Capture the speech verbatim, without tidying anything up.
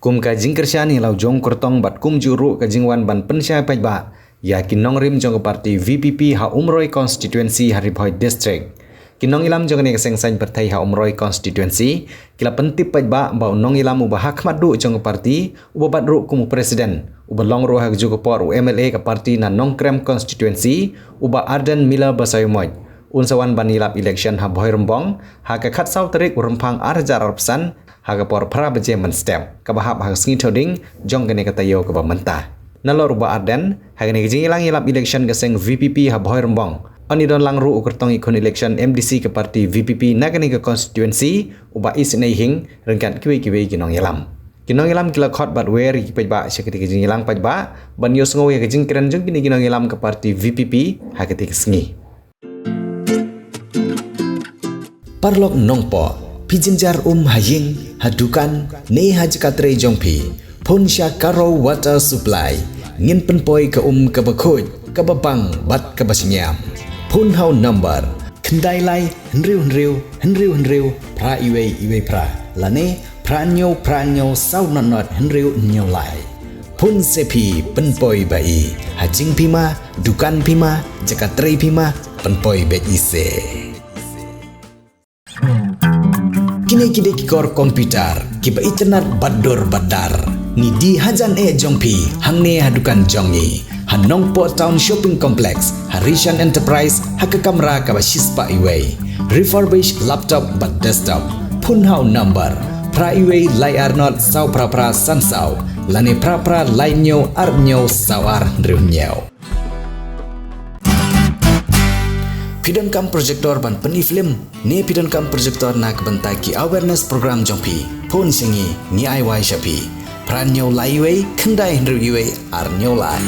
Kum ka jingkyrshan ïa la u jong kyrtong bad kumjuh ruh ka jingwan ban pynshai paidbah ïa ki nongrim jong ka party VPP ha Umroi constituency ha Ri Bhoi District. Ki nongïalam jong kane ka seng saiñ pyrthei ha Umroi constituency ki la pyntip paidbah ba u nongïalam uba ha khmat duh jong ka party, uba bat ruh kum u president, uba long ruh ha kajuh ka por u MLA ka party na Nongkrem constituency, u Bah Ardent Miller Basaiawmoit, un sa wan ban ïalap election ha Bhoirymbong ha ka khatsaw tarik u Rymphang ar hajar arphew san, ha ka por phra baje mynstep, kaba hap ha ka sngi Thohdieng jong kane ka taïew kaba mynta. Nalor u Bah Ardent, ha kane ka jingïalang ïalap election ka seng VPP ha Bhoirymbong, yn ïadon lang ruh u kyrtong ïakhun election MDC ka party VPP na kane ka constituency, u Bah Isynei Hing, ryngkat kiwei kiwei ki nongïalam. Ki nongïalam ki la khot bad wer ïa ki paidbah sha katei ka jingïalang paidbah ban ïohsngew ïa ka jingkren jong kine ki nongïalam ka party VPP ha katei ka sngi. Paralok nongpoh, phi jynjar um ha ïing, ha dukan, ne ha jaka trei jong phi, phone sha Karo Water Supply. Ngin pynpoi ka um kaba khuid, kaba bang bad kaba shngiam. Phone ha u number khyndai lai hynriew hynriew hynriew hynriew phra iwei iwei phra, lane phra hynñiew phra hynñiew saw nod nod hynriew hynñiew lai. Phone se phi, pynpoi ba i. Ha jingphi ma, dukan phi ma, jaka trei phi ma, pynpoi beit i se. Kine ki dei ki kor computer kiba itynnad bad dur bad dar. Ngi die hajan eh jong phi hangne ha dukan jong ngi, ha Nongpoh Town Shopping Complex, ha Rishan Enterprise, ha ka kamra kaba shispah iwei. Refurbish laptop bad desktop. Phone ha u number phra iwei lai ar nod saw phra phra san saw, lane phra phra lai hynñiew ar hynñiew saw ar hynriew hynñiew. Phi donkam projector ban pyni film, ne phi donkam projector na ka bynta ki awareness program jong phi? Phone sha ngi, ngi ai wai sha phi. Phra hynñiew lai iwei khyndai hynriew iwei ar hynñiew lai.